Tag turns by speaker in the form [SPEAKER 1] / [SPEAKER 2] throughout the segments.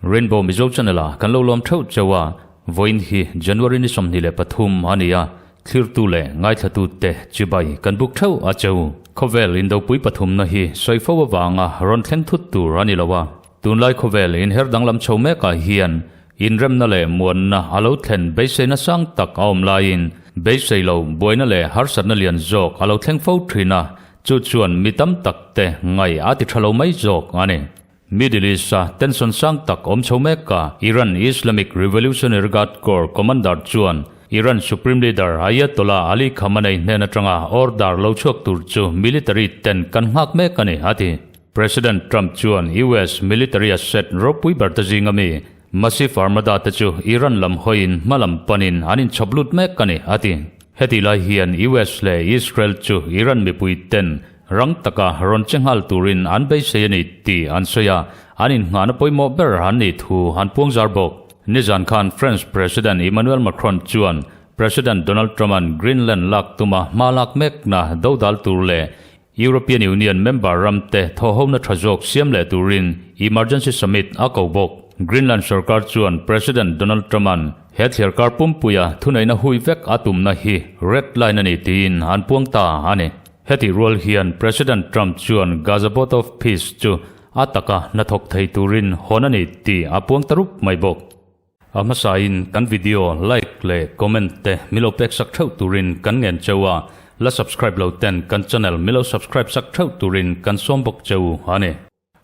[SPEAKER 1] Rainbow Mizo Channel a kan lo lawm theuh cheu a, vawiin hi January ni 23 a ni a, thlirtu leh ngaithlatu te chibai kan buk theuh a cheu. Khawvel indopui pathumna hi sawi fo avanga rawn thleng thut tur a ni lo a, tunlai khawvel inher danglam chho mekah hian inremna leh muanna a lo thlen beiseina sang tak a awm laiin beisei lo buaina leh harsatna lian zawk a lo thleng fo thin a, chu chuan mi tam tak te ngaih a ti tha lo mai zawk a ni. Middle East-a tension sang tak awm chho mek a, Iran Islamic Revolutionary Guard Corps commander chuan Iran Supreme Leader Ayatollah Ali Khamenei hnen atanga order lo chhuak tur chu military ten kan nghak mek a ni, a ti. President Trump chuan US military asset ropui ber te zinga mi Massive Armada te chu Iran lam hawiin hma lam panin an inchhawp lut mek a ni, a ti. Heti lai hian US leh Israel chu Iran mipui ten Rang taka rawn che nghal turin an beisei a ni tih an sawi a, an inngahna pawimawh ber an nih thu an puang zar bawk. Nizan khan French President Emmanuel Macron chuan President Donald Trump-a'n Greenland lak tuma hma lak mekna dodal tur leh European Union member ramte thawhhona tha zawk siam leh turin emergency summit a ko bawk. Greenland sorkar chuan President Donald Trump-a'n he thliarkar pumpuia thuneihna hui vek a tumna hi red line a ni tiin an puang ta a ni. Hetih rual hian President Trump chuan Gaza Board of Peace chu a taka hnathawk thei turin hawn a ni tih a puang ta rup mai bawk. A hmasain kan video like leh comment te milo pek sak theuh turin kan ngen cheu a, la subscribe lo ten kan channel milo subscribe sak theuh turin kan sawm bawk cheu a ni.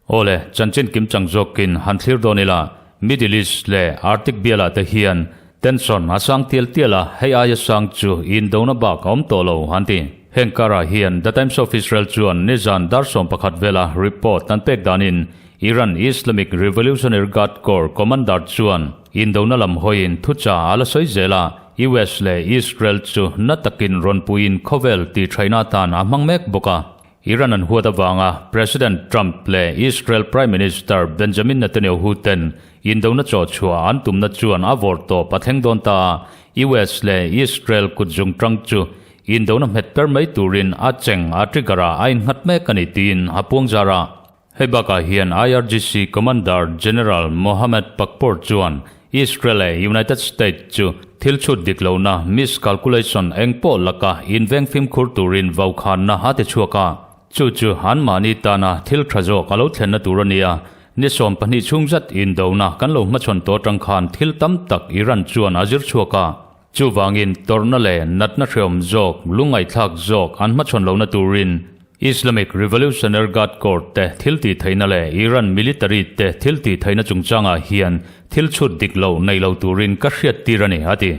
[SPEAKER 1] Awle, chanchin kim chang zawkin han thlir dawn ila, Middle East leh Arctic bialah te hian tension a sang tial tial a, hei aia sang chu indona bak a awm tawh lo an ti. Heng karah hian The Times of Israel chuan nizan dar 11 vela report an pek danin Iran Islamic Revolutionary Guard Corps commander chuan indona lam hawiin thucha a la sawi zel a, US leh Israel chu na takin rawn puiin khawvel tihṭhaihna atan a hmang mek bawk a. Iran an huat avanga President Trump leh Israel Prime Minister Benjamin Netanyahu ten indona chaw chhuah an tumna chuan a vawrh tawp a thleng dawn ta a, US leh Israel kutzung tang chu indona hmet per mai turin a cheng a trigger ah a innghat mek a ni tiin a puang zar a. Hei bakah hian IRGC Commander General Mohammad Pakpour chuan Israel leh United States chu thil chhut dik lohna, miscalculation, eng pawh laka inveng fimkhur turin vaukhanna a ti chhuak a. Chu chu anmahni tana thil tha zawk a lo thlenna tur a ni a. Ni 12 chhung zat indona kan lo hmachhawn tawh atang khan thil tam tak Iran chuan a zir chhuak a. Chuvangin tawrhna leh natna hreawm zawk, lungngaihthlak zawk an hmachhawn lohna turin Islamic Revolutionary Guard Corps te thil tih theihna leh Iran military te thil tih theihna chungchangah hian thil chhut dik lo nei lo turin ka hriat tir a ni, a ti.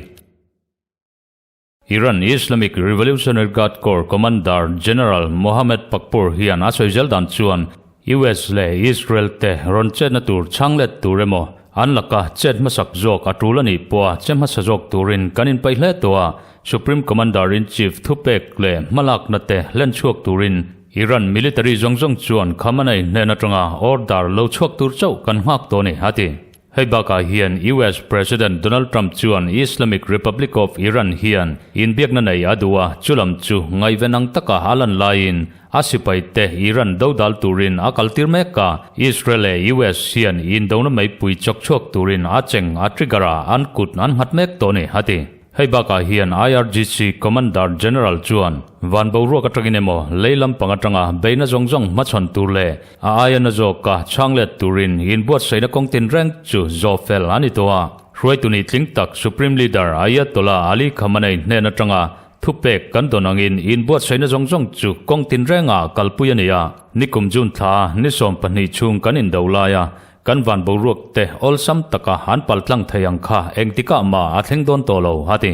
[SPEAKER 1] Iran Islamic Revolutionary Guard Corps Commander General Mohammad Pakpour hian a sawi zel dan chuan US leh Israel te rawn chetna tur chhang let tur emaw, an laka chet hmasak zawk a tul a nih pawha che hmasa zawk turin kan inpeih hle tawh a, Supreme Commander-in-Chief thupek leh hmalakna te hlen chhuak turin Iran military zawng zawng chuan Khamenei hnen atanga order lo chhuak tur chauh kan nghak tawh a ni, a ti. Hei bakah hian US President Donald Trump chuan Islamic Republic of Iran hian inbiakna nei a duh a, chulam chu ngaihven ang taka a lan laiin a sipaite Iran dodal turin a kaltir mek a, Israel leh US hian indona meipui chawk chhuak turin a cheng a trigger a an kut an nghat mek tawh a ni, a ti. Hei bakah hian IRGC Commander General chuan van boruak atangin emaw lei lampang atanga beihna zawng zawng hmachhawn tur leh a aia na zawka chhang let turin inbuatsaihna kawng tinreng chu zawh fel a ni tawh a. Hruaitu nih tling tak Supreme Leader Ayatollah Ali Khamenei hnen atanga thupek kan dawn angin inbuatsaihna zawng zawng chu kawng tinrengah kalpui a ni a. Nikum June thla ni 12 chhung kan indo lai a, Kan van boruak te awlsam taka an paltlang thei ang kha engtikah mah a thleng dawn tawh lo, a ti.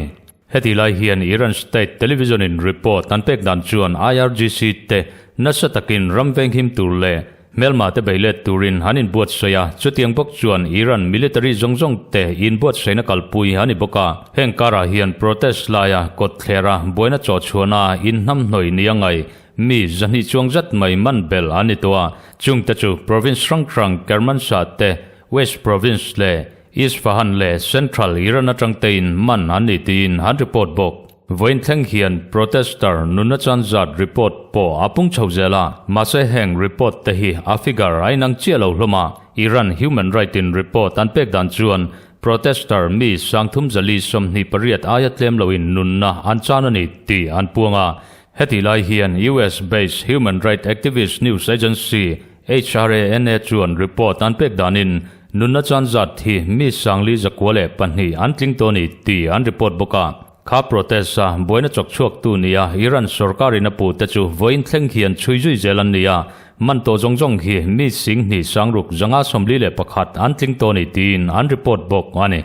[SPEAKER 1] Heti lai hian Iran state television in report an pek dan chuan IRGC te nasa takin ram venghim tur leh hmelma te bei let turin an inbuatsaih a, chutiang bawk chuan Iran military zawng zawng te inbuatsaihna kalpui a ni bawk a. Heng karah hian protest laia kawtthlera buaina chawhchhuahna inhnamhnawih ni a ngaih Mi 200 chuang zat mai man bel an ni tawh a, chungte chu province hrang hrang Kermanshah te, West Province leh Isfahan leh Central Iran atang tein man an ni tiin an report bawk. Vawiin thleng hian protester nunna chan zat report pawh a pung chho zel a, mahse heng report te hi a figure a inang chiah lo hlawm a, Iran human right in report an pek dan chuan protester mi 3428 aia tlem loin nunna an chan a ni tih an puang a. Heti lai hian US based human right activist news agency HRANA chuan report an pek danin nunna chan zat hi mi 4,092 an tling tawh a ni tih an report bawk a. Kha protest a buaina chawk chhuak tu nia Iran sorkarin a pu te chu vawiin thleng hian chhui zui zel an ni a, man tawh zawng zawng hi mi 2,641 an tling tawh a ni tiin an report bawk a ni.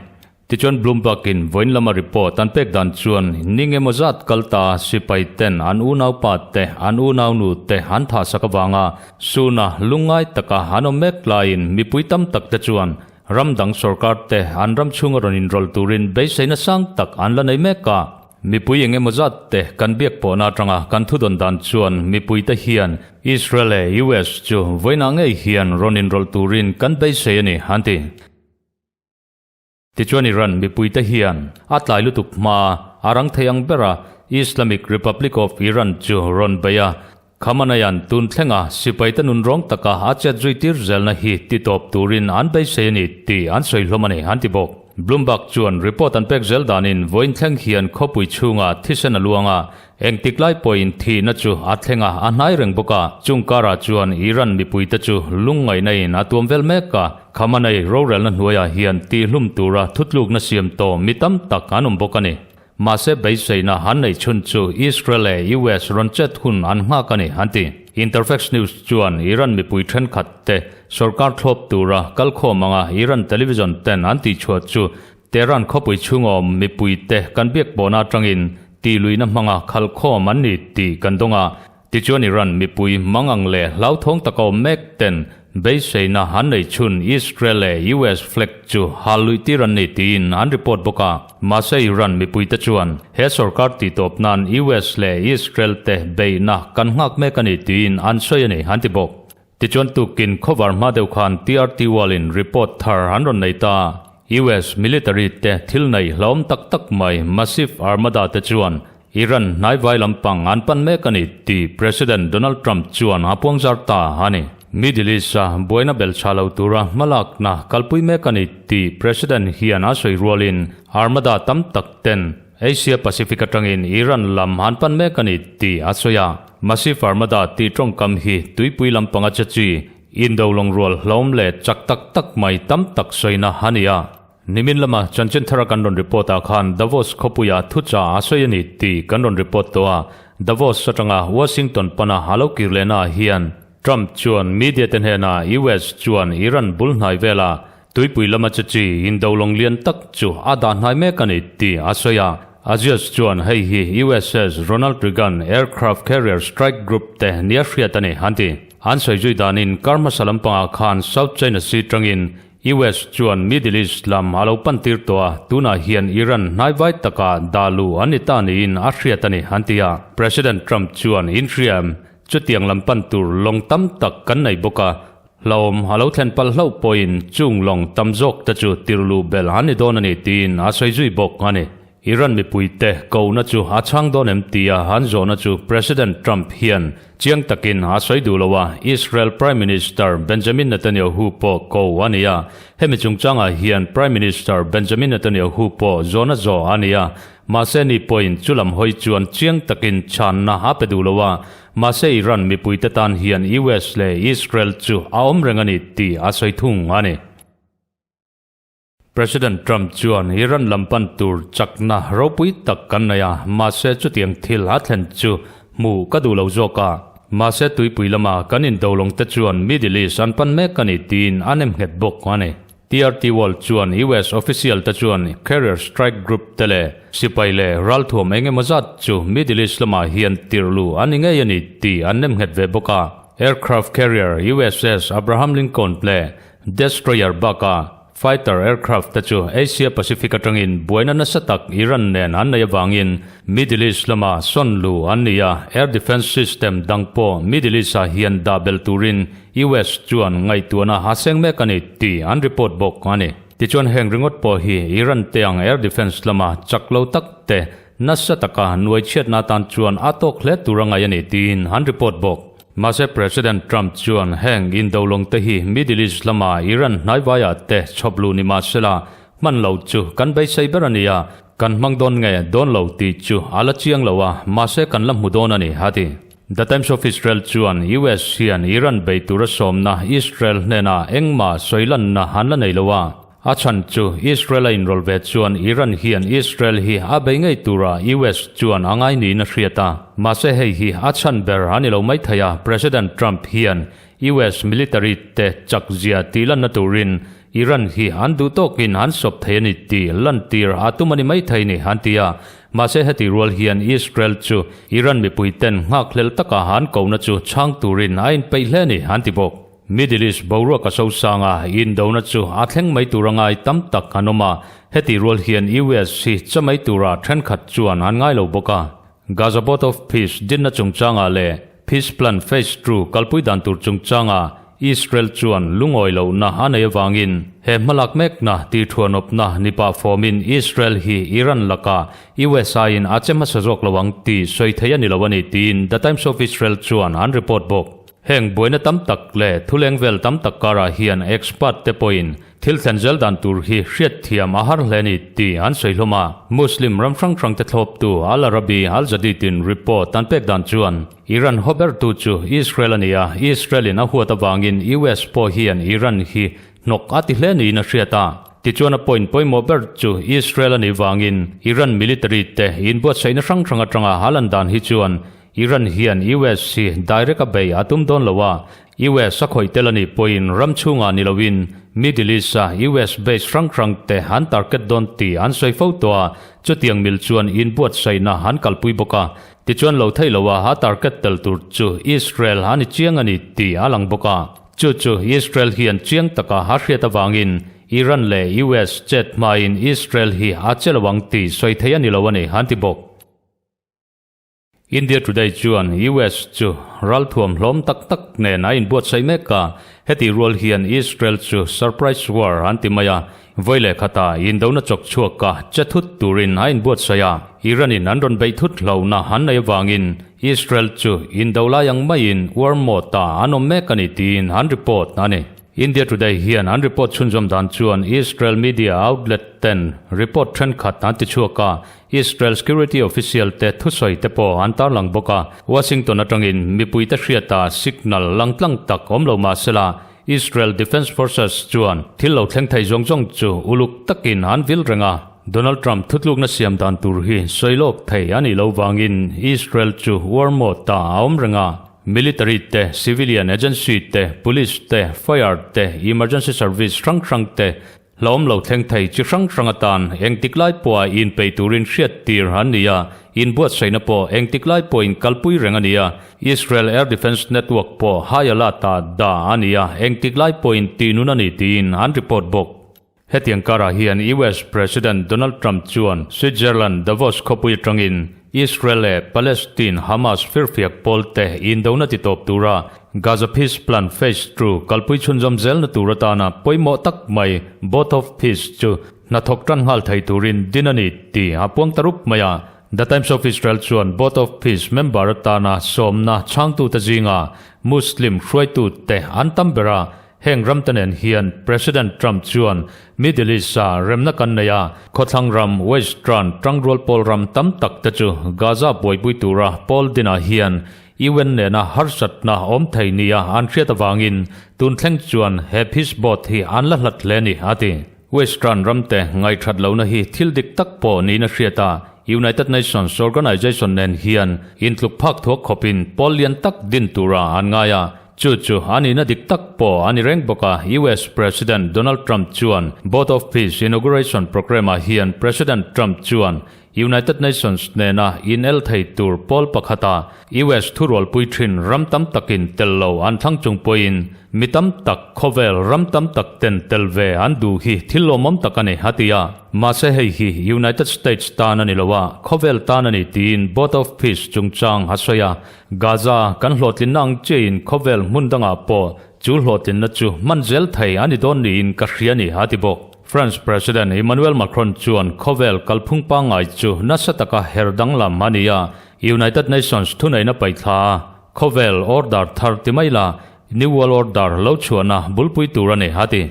[SPEAKER 1] Tichuan Bloomberg-in vawiin lama report an pek dan chuan ning emaw zat kal ta sipai ten an unaupa te, an unaunu te an thahsak avanga suna lungngai taka an awm mek laiin mipui tam tak te chuan ram dang sorkar te an ram chhunga rawn inrawlh turin beiseina sang tak an la nei mek a. Mipui eng emaw zat te kan biak pawhna atanga kan thudawn dan chuan mipui te hian Israel leh US chu vawiinah ngei hian rawn inrawlh turin kan beisei a ni, an ti. Tichuan Iran mipuite hian a tlai lutuk hma a rang thei ang bera Islamic Republic of Iran chu rawn bei a, Khamenei-a'n tun thlenga sipaite nunrawng taka a chet zui tir zelna hi titawp turin an beisei a ni tih an sawi hlawm a ni, an ti bawk. Bloomberg chuan report an pek zel danin vawiin thleng hian khawpui chhunga thisen a luang a, Engtik lai pawhin thihna chu a thleng a, a hnai reng bawk a. Chung karah chuan Iran mipuite chu lungngaihna in a tuam vel mek a. Khamenei rorelna hnuaiah hian tihhlum tura thutlukna siam tawh mi tam tak an awm bawk a ni. Mahse beiseina an neih chhun chu Israel leh US rawn chet hun an nghak a ni, an ti. Interfax News chuan Iran mipui thenkhat te sorkar thlawp tura kalkhawm anga Iran television ten an tihchhuah chu Tehran khawpui chhungawm mipuite kan biak pawhna atangin tihluihna hmanga khalhkhawm an ni tih kan dawng a. Tichuan Iran mipui mangang leh hlauthawng taka awm mek ten beiseina an nei chhun Israel leh US flag chu hal luih tir an ni tiin an report bawk a. Mahse Iran mipuite chuan he sorkar tihtawp nan US leh Israel te beihna kan nghak mek a ni tiin an sawi a ni an ti bawk. Tichuan tukin khawvar hma deuh khan TRT World-in report thar an rawn nei ta. US military te thil nei hlauhawm tak tak mai massive armada te chuan Iran hnaivai lampang an pan mek a ni tih President Donald Trump chuan a puangzar ta a ni. Middle East-a buaina belchha lo tura hmalakna kalpui mek a ni tih President hian a sawi rualin armada tam tak ten Asia Pacific atangin Iran lam an pan mek a ni tih a sawi a. Massive Armada tih tawngkam hi tuipui lampanga che chi, Indo lawngrual hlawm leh chak tak tak mai tam tak sawina a ni a. Nimin lama chanchin thara kan rawn report ah khan Davos khawpuia thucha a sawi a ni tih kan rawn report tawh a. Davos atanga Washington pana a lo kir lehna ah hian Trump chuan media te hnenah US chuan Iran bul hnai vela Tuipui lama che chi indo lawng lian tak chu a dah hnai mek a ni tih a sawi a. Agios chuan hei hi USS Ronald Reagan Aircraft Carrier Strike Group te nia hriat a ni an ti. An sawi zui danin kar hmasa lampangah khan South China Sea tangin US chuan Middle East lam a lo pan tir tawh a, tunah hian Iran hnaivai takah dah luh an ni ta niin a hriat a ni an ti a. President Trump chuan inhriam chutiang lam pan tur lawng tam tak kan nei bawk a, Hlawm a lo thlen palh hlauh pawhin chung lawng tam zawk te chu tirhluh belh an ni dawn a ni tiin a sawi zui bawk a ni. Iran mipuite kohna chu a chhang dawn em tia an zawhna chu President Trump hian chiang takin a sawi duh lo a, Israel Prime Minister Benjamin Netanyahu pawh ko a ni a. Hemi chungchangah hian Prime Minister Benjamin Netanyahu pawh zawhna zawh a ni a, mahse ni pawhin chulam hawi chuan chiang takin chhanna a pe duh lo a, Mahse Iran mipuite tan hian US leh Israel chu a awm reng a ni tih a sawi thung a ni. President Trump chuan Iran lam pan tur chakna ropui tak kan nei a, mahse chutiang thil a thlen chu hmuh ka duh lo zawk a. Mahse tuipui lama kan indolawng te chuan Middle East an pan mek a ni tiin a nem nghet bawk a ni. TRT World chuan US official te chuan Carrier Strike Group te leh sipai leh ralthuam eng emaw zat chu Middle East lamah hian tirhluh an ni ngei a ni tih an nem nghet ve bawk a. Aircraft carrier USS Abraham Lincoln leh destroyer bakah fighter aircraft te chu Asia Pacific atangin buaina nasa tak Iran nen an nei avangin Middle East lama sawn luh an ni a, air defence system dang pawh Middle East-ah hian dah belh turin US chuan ngaihtuahna a seng mek a ni tih an report bawk a ni. Tichuan heng ringawt pawh hi Iran te ang air defence lama chak lo tak te nasa taka nuai chhiatna atan chuan a tawk hle tur a ngaih a ni tiin an report bawk. Mahse President Trump chuan heng indo lawng te hi Middle East lama Iran hnaivaiah te chhawp luh ni mahsela hman lo chu kan beisei ber a ni a, kan hmang dawn nge dawn lo tih chu a la chiang lo a, mahse kan la hmu dawn a ni, a ti. The Times of Israel chuan US hian Iran bei tura sawmna Israel hnenah engmah sawi lanna an la nei lo a, a chhan chu Israel a inrawlh ve chuan Iran hian Israel hi a bei ngei tura US chuan a ngai niin a hriat a. Mahse hei hi a chhan ber a ni lo maithei a, President Trump hian US military te chakzia tih lanna turin Iran hi an duh tawkin an sawp thei a ni tih lantir a tum a ni maithei ni an ti a. Mahse heti rual hian Israel chu Iran mipui ten nghakhlel taka an kohna chu chhang turin a inpeih hle a ni an ti bawk. Middle East boruak a sosang a, indona chu a thleng mai tur a ngai tam tak an awm a, heti rual hian US hi chamai tura thenkhat chuan an ngai lo bawk a. Gaza Board of Peace dinna chungchangah leh Peace Plan Phase Two kalpui dan tur chungchanga Israel chuan lungawi lohna a nei avangin he hmalak mekna tithuanawpna ni pah fawmin Israel hi Iran lakah USA-in a che hmasa zawk lo ang tih sawi thei a ni lo a ni tiin The Times of Israel chuan an report bawk. Heng buaina tam tak leh thuleng vel tam tak karah hian expert te pawhin Thil thlen zel dan tur hi hriatthiam a har hle a ni tih an sawi hlawm a. Muslim ram hrang hrangte thlawptu Al Arabi Al Jadid-in report an pek dan chuan Iran haw bertu chu Israel a ni a, Israel-in a huat avangin US pawh hian Iran hi hnawk a ti hle niin a hriat a. Tichuan a point pawimawh ber chu Israel a nih vangin Iran military te inbuatsaihna hrang hrang atanga a lan dan hi chuan Iran hian US hi direct a bei a tum dawn lo a, US a khawih tel a nih pawhin ram chhungah ni loin Middle East-a US base hrang hrang te an target dawn tih an sawi fo tawh a, chutiang mil chuan inbuatsaihna an kalpui bawk a. Tichuan lo theih loha a target tel tur chu Israel a ni chiang a ni tih a lang bawk a. Chu chu Israel hian chiang taka a hriat avangin Iran leh US chet hmain Israel hi a che lo ang tih sawi theih a ni lo a ni, an ti bawk. India Today chuan US chu ralthuam hlawm tak tak nen a inbuatsaih mek a, heti rual hian Israel chu surprise war an ti mai a, vawi leh khatah indona chawk chhuak a che thut turin a inbuatsaih a, Iran in an rawn beih thut hlauhna an nei avangin Israel chu indo lai ang maiin war mode ah an awm mek a ni tiin an report a ni. India Today hian an report chhunzawm dan chuan Israel media outlet ten report thenkhat an ti chhuak a, Israel security official te thusawi te pawh an tarlang bawk a, Washington atangin mipuite hriata signal langtlang tak awm lo mah sela, Israel Defense Forces chuan thil lo thleng thei zawng zawng chu uluk takin an vil reng a. Donald Trump thutlukna siam dan tur hi sawi lawk thei a nih loh vangin Israel chu war mode ah a awm reng a, military te, civilian agency te, police te, fire te, emergency service hrang hrang te, Hlawm lo thleng thei chi hrang hrang atan engtik lai pawha inpeih turin hriat tir an ni a, inbuatsaihna pawh engtik lai pawhin kalpui reng a ni a, Israel Air Defence Network pawh high alert ah dah a ni a, engtik lai pawhin tihnun a ni tiin an report bawk. Hetiang karah hian US President Donald Trump chuan Switzerland Davos khawpui atangin Israel leh Palestine Hamas firfiak pawlte indona titawp tura Gaza Peace Plan Phase Two kalpui chhunzawm zelna tur atana pawimawh tak mai Board of Peace chu hnathawk tan nghal thei turin din a ni tih a puang ta rup mai a. The Times of Israel chuan Board of Peace member atana sawmna chhangtute zinga Muslim hruaitute an tam ber a, heng ramte nen hian President Trump chuan Middle East-a remna kan nei a, khawthlang ram Western tangrual pawl ram tam takte chu Gaza buaipui tura pawl dinah hian UN nena harsatna awm thei nia an hriat avangin tun thleng chuan he peace board hi an la hlat hle a ni, a ti. Western ramte ngaihthat lohna hi thil dik tak pawh niin a hriat a, United Nations Organization nen hian intluk phak thuak khawpin pawl lian tak din tura an ngai a, chu chu a nihna dik tak pawh a ni reng bawk a. US President Donald Trump chuan Board of Peace Inauguration Programme-ah hian President Trump chuan United Nations nena inel thei tur pawl pakhata US thurualpui thin ram tam takin tel lo an thlang chung pawhin mi tam tak khawvel ram tam tak ten tel ve an duh hi thil lawmawm tak a ni, a ti a. Mahse hei hi United States tan a ni lo a, khawvel tan a ni tiin Board of Peace chungchang a sawi a. Gaza kan hlawhtlinna ang chiahin khawvel hmun dangah pawh chu hlawhtlinna chu hman zel thei a ni dawn niin ka hria a ni, a ti bawk. France President Emmanuel Macron chuan khawvel kalphung pangngai chu nasa taka her danglam a ni a, United Nations thuneihna paihthla a, khawvel order thar ti mai la, New World Order lo chhuahna bulpui tur a ni, a ti.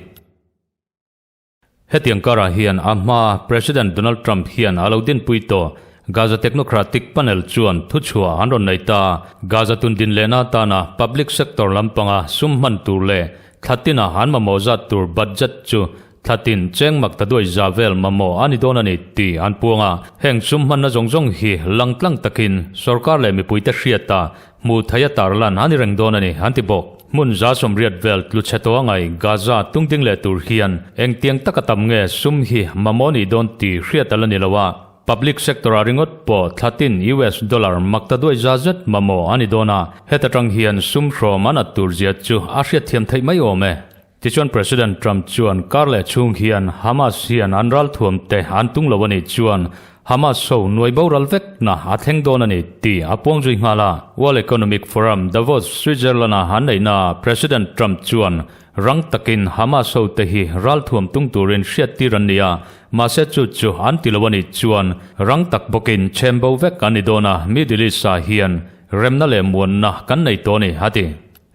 [SPEAKER 1] Hetiang karah hian a hma President Donald Trump hian a lo dinpui tawh Gaza Technocratic Panel chuan thuchhuah an rawn nei ta. Gaza tundin lehna atana public sector lampanga sum hman tur leh thla tina an mamawh zat tur budget chu thla tin cheng mak ta duai za vel mamawh a ni dawn a ni tih an puang a. Heng sum hmanna zawng zawng hi langtlang takin sorkar leh mipuite hriata Hmuh theih a tarlan a ni reng dawn a ni, an ti bawk. Hmun 180 vel tlu chhe tawh a ngai Gaza tungding leh tur hian engtiang taka tam nge sum hi mamawh nih dawn tih hriat a la ni lo a. Public sector ah ringawt pawh thla tin US dollar makta duai za zet mamawh a ni dawn a, heta tang hian sum hrawm an at tur zia chu a hriatthiam theih mai awm e. Tichuan President Trump chuan kar leh chhung hian Hamas hian an ralthuam te an tung lo a nih chuan Hamas ho nuai boral vek na a thleng dawn a ni tih a puang zui nghal a. World Economic Forum Davos, Switzerland a an neihna ah President Trump chuan rang takin Hamas ho te hi ralthuam tung turin hriattir an ni a, mahse chu chu an ti lo a nih chuan rang tak bawkin chhem bo vek an ni dawn a, Middle East ah hian remna leh muanna kan nei tawh a ni, a ti.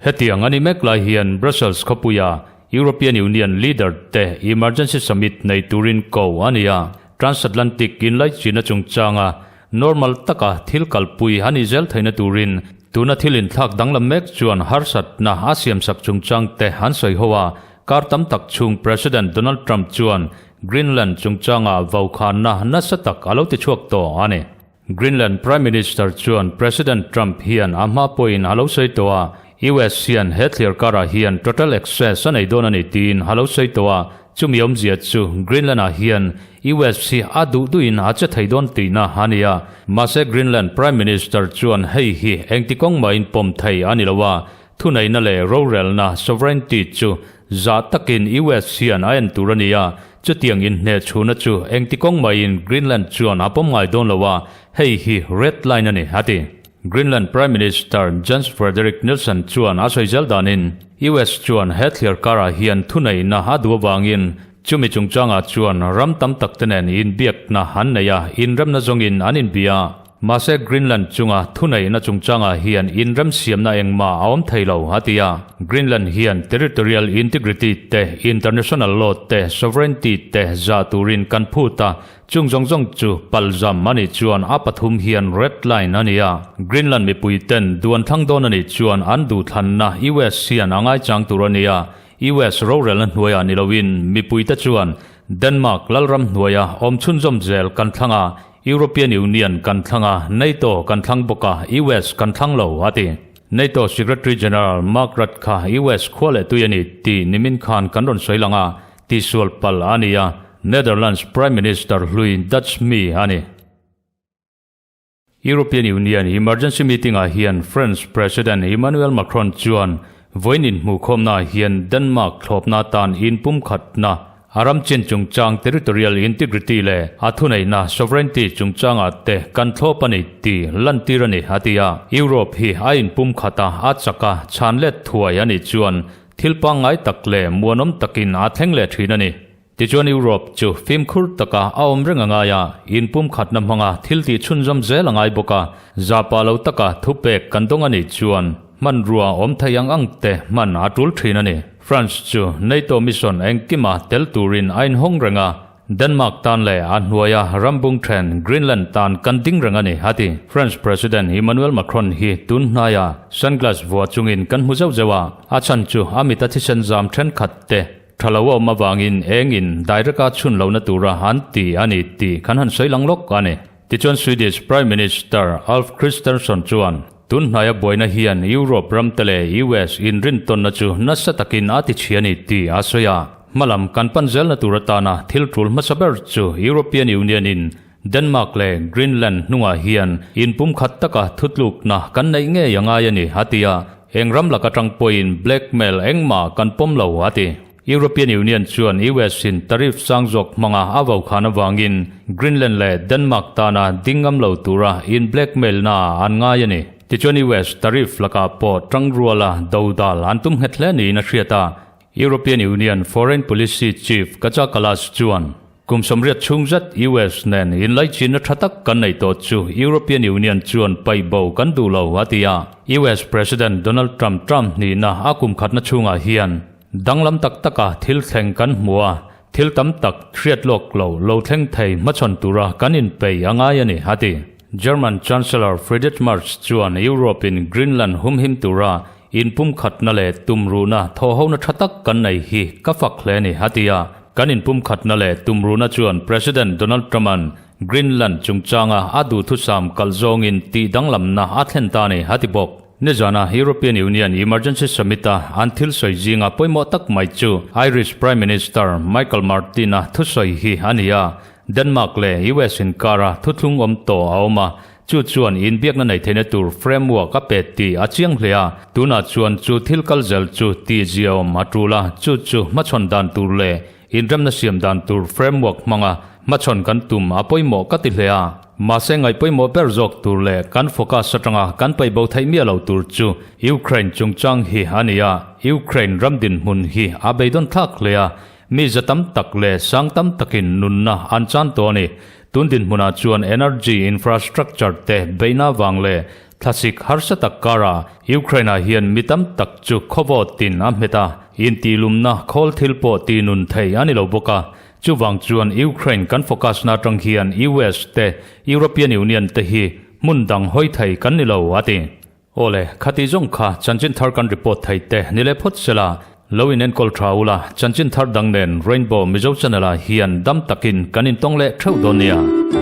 [SPEAKER 1] Hetiang a ni mek lai hian Brussels khawpuia European Union leader te emergency summit nei turin ko a ni a, transatlantic inlaichinna chungchanga normal taka thil kalpui a nih zel theihna turin tuna thil inthlak danglam mek chuan harsatna a siamsak chungchang te an sawi ho a, kar tam tak chhung President Donald Trump chuan Greenland chungchanga vaukhana nasa tak a lo tichhuak tawh a ni. Greenland Prime Minister chuan President Trump hian a hma pawhin a lo sawi tawh a, US hian he thlir karah hian total access a nei dawn a ni tiin a lo sawi tawh a, chumi awmzia chu Greenland-ah hian US hi a duh duhin a che thei dawn tihna a ni a. Mahse Greenland Prime Minister chuan hei hi engti kawng mahin pawm thei a ni lo a, thuneihna leh rorelna, sovereignty, chu zah takin US hian a en tur a ni a, Chutiang inhneh chhuna chu engti kawng maiin Greenland chuan a pawm ngai dawn lo a, hei hi red line a ni, a ti. Greenland Prime Minister Jens Frederik Nielsen chuan a sawi zel danin, US chuan he thliar karah hian thuneihna a duh avangin chumi chungchangah chuan ram tam tak te nen inbiakna an nei a, inremna zawngin an inbia. Mahse Greenland chunga thuneihna chungchangah hian inremsiamna engmah a awm thei lo, a ti a. Greenland hian territorial integrity te, international law te, sovereignty te zah turin kan phut a, chung zawng zawng chu palzam a nih chuan a pathum hian red line a ni a. Greenland mipui ten duan thlang dawn a nih chuan an duhthlanna US hian a ngaichang tur a ni a, US rorelna hnuaiah ni loin mipuite chuan Denmark lalram hnuaia awm chhunzawm zel kan thlang a, European Union kan thlang a, NATO kan thlang bawk a, US kan thlang lo, a ti. NATO Secretary General Mark Rutte kha US khua leh tui a ni tih nimin khan kan rawn sawi lang a, tihsual palh a ni a, Netherlands Prime Minister hlui Dutch mi a ni. European Union emergency meeting-ah hian French President Emmanuel Macron chuan vawiin inhmuhkhawmnaah hian Denmark thlawpna atan inpumkhatna A ram chin chungchang territorial integrity leh a thuneihna sovereignty chungchangah te kan thlawp a ni tih lantir a ni, a ti a. Europe hi a inpum khat a, a chak a, chhan let thuai a nih chuan thil pangngai tak leh muanawm takin a thleng leh thin a ni. Tichuan Europe chu fimkhur taka a awm reng a ngai a, inpum khatna hmanga thil tih chhunzawm zel a ngai bawk a, zahpah lo taka thupek kan dawng a nih chuan hmanrua awm thei ang ang te hman a tul thin a ni. France chu NATO mission engkima tel turin a inhawng reng a, Denmark tan leh a hnuaia rambung then Greenland tan kan ding reng a ni, a ti. French President Emmanuel Macron hi tun hnaia sunglass vuah chungin kan hmu zeuh zeuh a, a chhan chu a mita thisen zam thenkhat te tha lo a awm avangin engin direct a chhun lohna tura an ti a ni tih kan han sawi lang lawk a ni. Tichuan Swedish Prime Minister Ulf Kristersson chuan tun hnaia buaina hian Europe ramte leh US inrintawnna chu nasa takin a ti chhi a ni tih a sawi a. Hmalam kan pan zelna tur atana thil tul hmasa ber chu European Union in Denmark leh Greenland hnungah hian inpumkhat taka thutlukna kan neih ngei a ngai a ni, a ti a. Eng ram lak atang pawhin blackmail engmah kan pawm lo, a ti. European Union chuan US in tariff sang zawk hmanga a vaukhana vangin Greenland leh Denmark tana ding ngam lo tura in blackmail na an ngai a ni. Tichuan US tariff lakah pawh tangruala dodal an tum nghet hle niin a hriat a. European Union Foreign Policy Chief Kaja Kallas chuan, Kum 80 chhung zet US nen inlaichinna tha tak kan nei tawh chu European Union chuan paih bo kan duh lo, a ti a. US President Donald Trump term hnihna a kum khatna chhungah hian danglam tak taka thil thleng kan hmu a, thil tam tak hriat lawk lo lo thleng thei hmachhawn tura kan inpeih a ngai a ni, a ti. German Chancellor Friedrich Merz chuan Europe-in Greenland humhim tura Inpumkhatna leh tumruhna thawhhona tha tak kan nei hi ka fak hle a ni, a ti a. Kan inpumkhatna leh tumruhna chuan President Donald Trump-a'n Greenland chungchanga a duhthusam kalh zawngin tih danglamna a thlen ta a ni, a ti bawk. Nizana European Union Emergency Summit-a an thil sawi zinga pawimawh tak mai chu Irish Prime Minister Michael Martin-a thusawi hi a ni a. Denmark leh US inkara thuthlung awm tawh a awm a, Chu chuan inbiakna nei theihna tur framework a pet tih a chiang hle a, tunah chuan chu thil kal zel chu tih ziaawm a tul a, chu chu hmachhawn dan tur leh inremna siam dan tur framework hmanga hmachhawn kan tum a pawimawh ka ti hle a. Mahse ngaih pawimawh ber zawk tur leh kan focus atanga kan paih bo theih miah lo tur chu Ukraine chungchang hi a ni a, Ukraine ram dinhmun hi a beidawn thlak hle a, mi za tam tak leh sang tam takin nunna an chan tawh a ni. Tun dinhmunah chuan energy infrastructure te beihna vang leh thlasik harsa tak karah Ukraine-ah hian mi tam tak chu khawvawt tin a hmet a, intihlumna khawl thil pawh tihnun thei a ni lo bawk a. Chuvang chuan Ukraine kan focus na atang hian US te European Union te hi hmun dang hawi thei kan ni lo, a ti. Awle, khati zawng kha chanchin thar kan report thei te ni leh phawt sela, lo in enkawl tha ula, chanchin thar dang nen Rainbow Mizo Channel ah hian dam takin kan intawng leh theuh dawn nia.